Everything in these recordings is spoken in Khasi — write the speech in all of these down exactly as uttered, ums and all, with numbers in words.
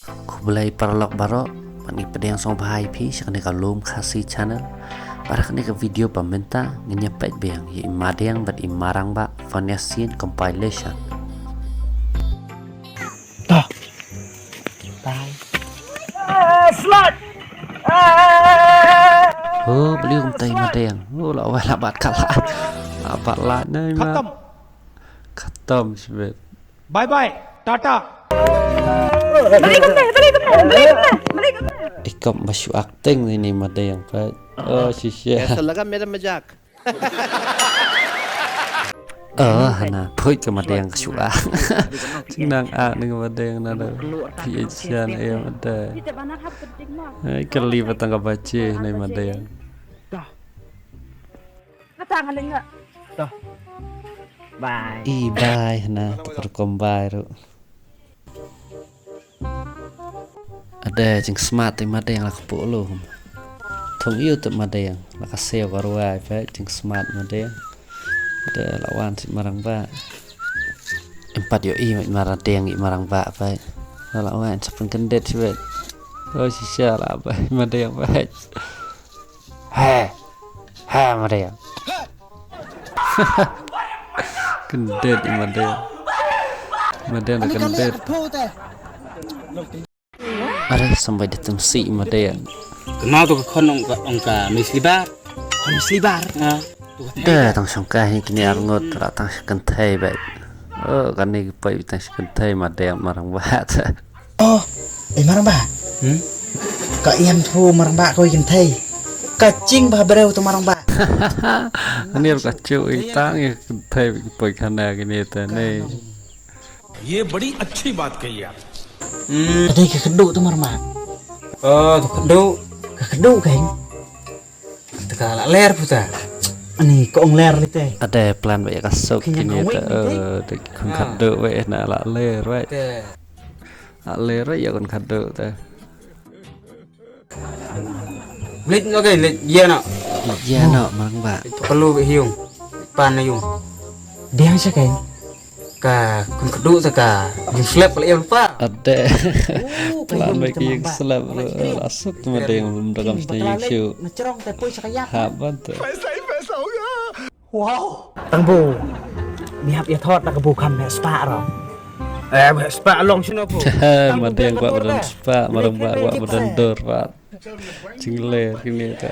Khublei paralok baroh, bad ngi pdiang sngewbha ïa phi sha kane ka Lum Khasi Channel. Bad ha kane ka video ba mynta ngin ïa peit biang ïa i Madiang bad i Marangbah Funniest Scene Compilation. Dah. Bye. Oh, beli kumta i Madiang. Oh, la wai la bat kala. La bat la nai ma. Khatam. Khatam shibit. Bye bye. Tata. Balik kumne, balik kumne, balik kumne, balik kumne. Ikop ba shu acting ni, ni Madiang pat. Oh, shisha. कैसा लगा मेरा मजाक? Oh, hana, phuit ka Madiang ka shu ah. Jingnang ah ni ka Madiang na da. Phi ïa shan ïa Madiang. Ai, ka li ba tang ka bache ni Madiang. Dah. Bye. I bye hana, tu ka rukom bye ruh. Ade, jingsmart i Madiang la ka pulu. Thung ïu tu Madiang, la ka siew ka ruwai peit, jingsmart Madiang. Ade, la wan si Marangbah. Em pat ïohi i Madiang i Marangbah peit. La wan sa pynkyndit si peit. Oh, shisha la peit Madiang peit. He. He, Madiang. Kyndit i Madiang. Madiang da kyndit. Are, sambai da tymsi i Madiang. Kynmaw tu ka khon ong ka, ong ka Miss Libar. Khon Miss Libar. Ha. Da tang shongkai hi kine arngut, la tang sha kynthei bad. Oh, kane ki poi tang sha kynthei Madiang Marangbah. Oh, eh, Marangbah. Hmm? Ka ïam thu Marangbah kawei kynthei. Ka jing ba breu tu Marangbah. Ani ka chu i tang ïa kynthei poi khana kine te ne. ये बड़ी अच्छी बात कही आप। Hmm. Ade ka kdu tu Marangbah. Oh, tu kdu. Ka kdu kan. Te ka la ler puta. Ani ka ong ler lite. Ade plan ba ïa ka suk kine te, eh, te ki khun khadduh wei na la ler wei. La ler wei ïa khun khadduh te. Leit no ke, leit ïa no. Ïa no Marangbah. Perlu be hiung. Pan na yung. Biang sha kai. Ka khun khadduh te ka yung slep la ïa pa. Ade. Plan ba ki yung slep la suk tu Madiang lum da kam sne yung shu. Hap ban te. Wow. Tang bu. Mi hap ïa thot na ka bu kham heh spah ro. Eh, heh spah long shino bu. Madiang kwah ba don spah, Marangbah kwah ba don dur pat. Jingler kine ta.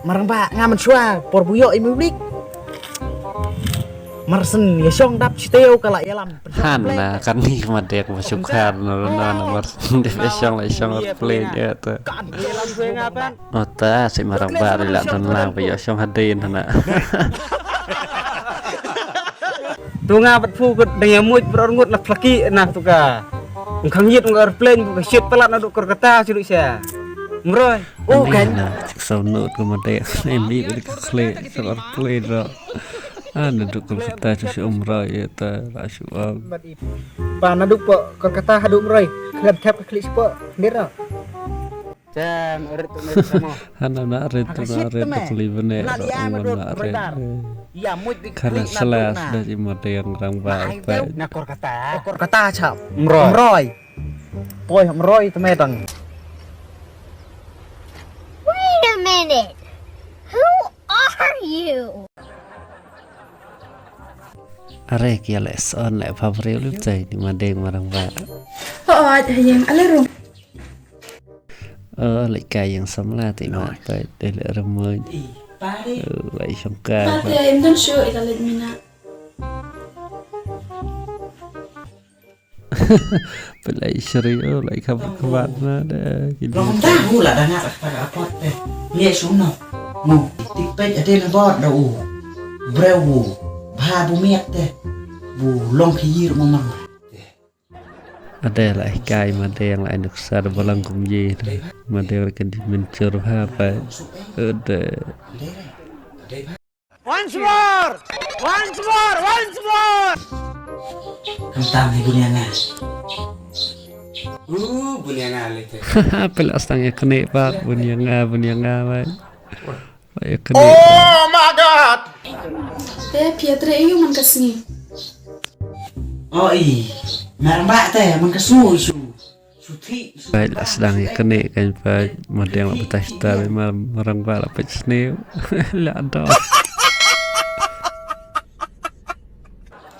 Marangbah nga mynshuwa por bu ïoh i Mublik. Marsen ïa shong dap shi taïew ka la ïalam. Hana kane ka Madiang ba shu khar na na na marsen dep ïa shong la ïa shong plane ïa ta. Kan ïalam shwe nga pan. Ota si Marangbah ri la don lang ba ïoh shong hadien hana. Tu nga bat phu kut dang ïa muid bror ngut na phlaki na tu ka. Ung khang yit ung airplane bu ka shit palat na duk Kolkata shu duk sha. Mroi. Oh kan. Sik saw nut ka Madiang. Em bi ka khle sa airplane ro. Ah, na duk Kolkata shu shu Mroi ïa ta la shu ong. Pa na duk po Kolkata ha duk Mroi. Khlem thep ka khlieh shu po. Ndir ro. Chan, rit tu rit samo. Hana na rit tu na rit tu kli bene. Na ri ai ma dot radar. Ïa muid bi kli na dot na. Da i Madiang rang ba pa. Na Kolkata. Kolkata chap. Mroi. Mroi. Poi Mroi te me tang. Wait a minute. Who are you? Are ki ale son le pa breu lu tai ni Madiang Marangbah. Oh, oh, yang ale ru. Oh, leit kai ïing samla te ma, peit dei leit rymmuid. Oh, leit shongkai. Pat te em don shu ila leit mina. Peit leit shri, oh, leit khabat khabat na de. Long da hu la da ngat kata ka apot te. Nge shu no. Mu, tik peit ade na bot da u. Breu u. Bha bu miat te. Bu long khiyir mu mang. Ade la hikai Madiang la ai nuksa da balang kumji. Madiang la kadi mynchur ha pa. Ade. Once more! Once more! Once more! Khamtam hi bunia nga. Uh, bunia nga lete. Pela stang ya kene pa bunia nga, bunia nga pa. Oh my God! Te phi ïatrei aïu man ka sngi? Oh i, Marangbah te man ka sngi shu. Peit la sdang ïa kane kan peit, ma deng la batai star, ma rangbah la peit sniew. La dok.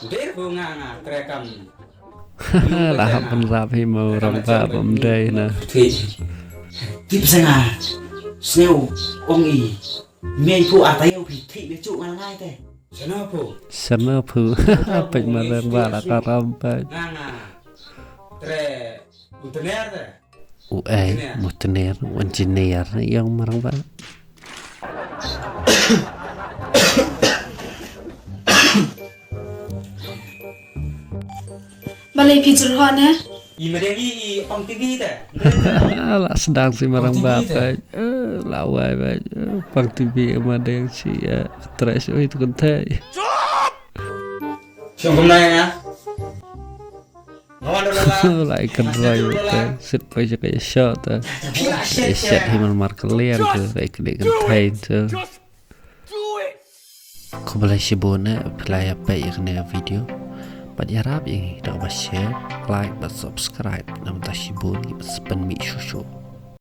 Ber bu nga nga trekam. La hap ban rap hi ma rangbah bym dei na. Tip sa nga sniew ong i. Mei phu ata yow phi thik le chu ngal ngai te. Sana phu. Sana phu. Peit ma rangbah la ka ram peit. Nga nga. Tre engineer te. U ei, engineer. Mu engineer, u engineer ïong ma rangbah. Balei phi jur ho ne? I ma deng i i pang T V te. La sdang si ma rangbah peit. Eh, la wai peit. Eh, pang T V ma deng si, eh, tres oi tu kan thei. Shong kum nai nga. Nga wan dolo la. La ikan roi te. Sit poi jaka ya shot te. Ya shot hi man mar kalian tu. La ikan ikan thei tu. Khublei shibun eh, phi la ïa peit ïa kane ka video. Bad ïarap ïa ngi da kaba share, like bad subscribe. Namar ta shibun ngi bad spen mi shu shu.